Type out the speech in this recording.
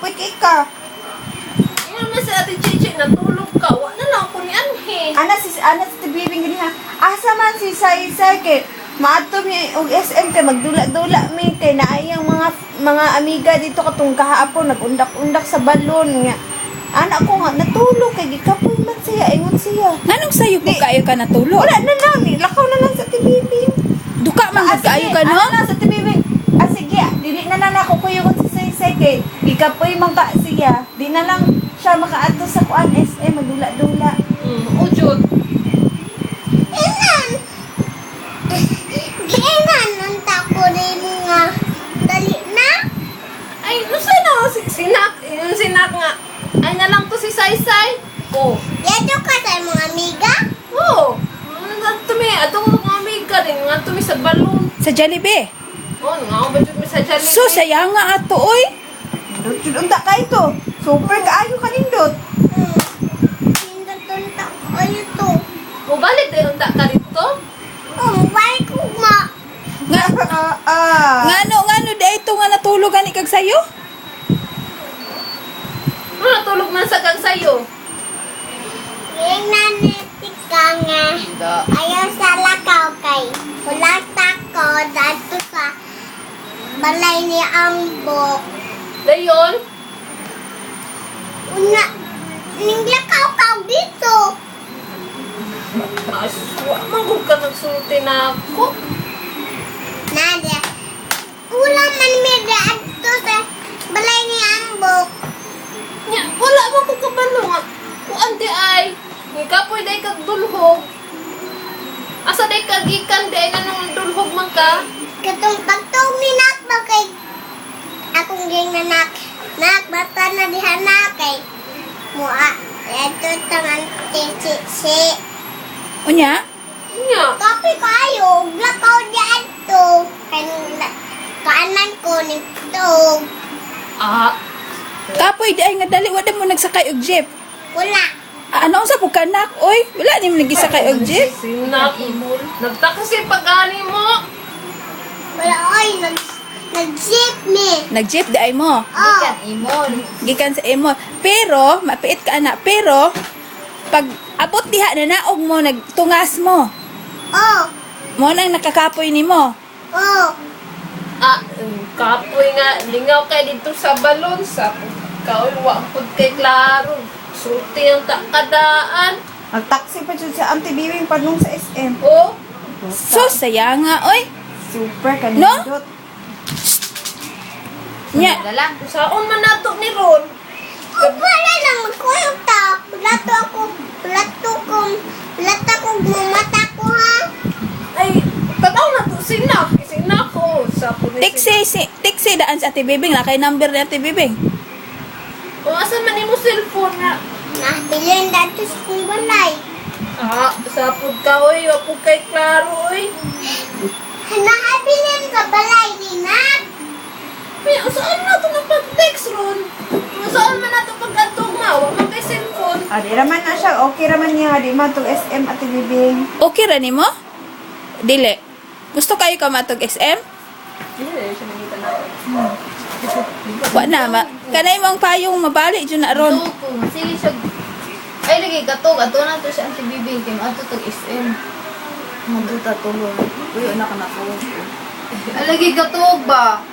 Kapoy kay ka. Ingon man si Ate Chichi, natulog ka. Wa na lang ako ni Anhe. Ana si Tibibing gani ha. Asa man si Saysay kay maadto mi og SM kay magdula-dula mi kay naay ang mga amiga dito katong kahapon nagundak-undak sa balon nga. Ana ko nga natulog kay gikapoy man siya, ingon siya. Nganong sayo po kaayo ka natulog? Wala na lang, ni lakaw na lang sa Tibibing. Duka man gud kaayo ka, no? Ano na sa Tibibing? Ah, sige, dili na lang ako kuyo si Saysay kay gikapoy man ka siya. Di na lang siya makaadto sa kuan SM magdula-dula. Ujod. Inan! Giinan unta ko rin nga dali na. Ay, nusa na ako si Sinak. Yung Sinak nga. Ay na lang to si Saysay. Oh. Yato ka sa mga amiga? Oo. Ato mi, atong mga amiga rin. Nga mi sa balon. Sa Jollibee. Oh, nga ako ba dyan mi sa Jollibee? So saya nga ato oy. Nindot jud unta ka ito. Super kaayo ka nindot. Pindot unta ko ito. Mubalik din unta ka dito. Oh, balik ko ma. Nga Ah, ah. ngano ngano di ito nga natulog gani kag sayo? Ano natulog man sa kag sayo? Giinan ni tika nga. Ayaw sa lakaw kay. Hulata ko dato sa balay ni Ambok. Dayon. Una, ning lakaw ka dito. Aswa, manggug ka nagsulti na ako. Nada. Wala man mi adto sa balay ni Ambok. Nya, wala mo ko kabalo nga. Kuan di ay. Ngikapoy day kag dulhog. Asa day kag gikan di ay nganong dulhog man ka? Katong pagtuog ni Nak ba kay akong ging nanak. Nak bata na diha na kay mua. Eto tangan si si. Unya? Nya. Kape kayo, lakaw di adto. Kay kaanan ko ni tuog. Ah, Kapoy di ay nga dali wala mo nagsakay og jeep. Wala. Ah, ano sa pud kanak oy? Wala ni mo nagisakay og jeep. Sinak. Nagtaksi pag-ani mo. Wala oy nag nag-jeep mi. Nag-jeep di ay mo. Oh, Gikan sa imo. Pero mapiit ka ana, pero pag abot diha na naog mo nagtungas mo. oh, Mo nang nakakapoy nimo. oh. Ah, kapoy nga lingaw kay dito sa balon sa kaoy wa pud kay klaro. Sulti ang takadaan. Nagtaksi pa jud sa Auntie Biwing padung sa SM. Oh, So saya nga oy. Super ka No? nindot. Nya, saon man nato ni Ron? Wala lang magkuyog ta. Wala to ako, wala to kong, wala to akong mumata ko ha. Ay, tanaw na to sinak. Sinak ko sa pud ni taxi si taxi daan sa Ate Bibing na kay number ni Ate Bibing. Oh, asa man nimo cellphone nga? Nabilin dato sa kong balay. Ah, sa pud ka oy, wa pud kay klaro oy. Nahabilin sa balay ni Nak. May saan na to na pag-text ron? Saan man nato pag-atugma? Wa man kay cellphone. Ah, di raman na siya. Okay raman niya. Di man tong SM Ate Bibing. Okay ra nimo? Dili. Gusto kayo ka matog SM? Dili siya nangita na. Wa na ma. Kanay mong payong mabali jud na ron. Tuko. Sige siya. Ay, lagi katog. Ato na to siya ang tibibing. Kaya ato tog SM. Maduta tulog. Uy, anak na ko. Ay, lagi katog ba?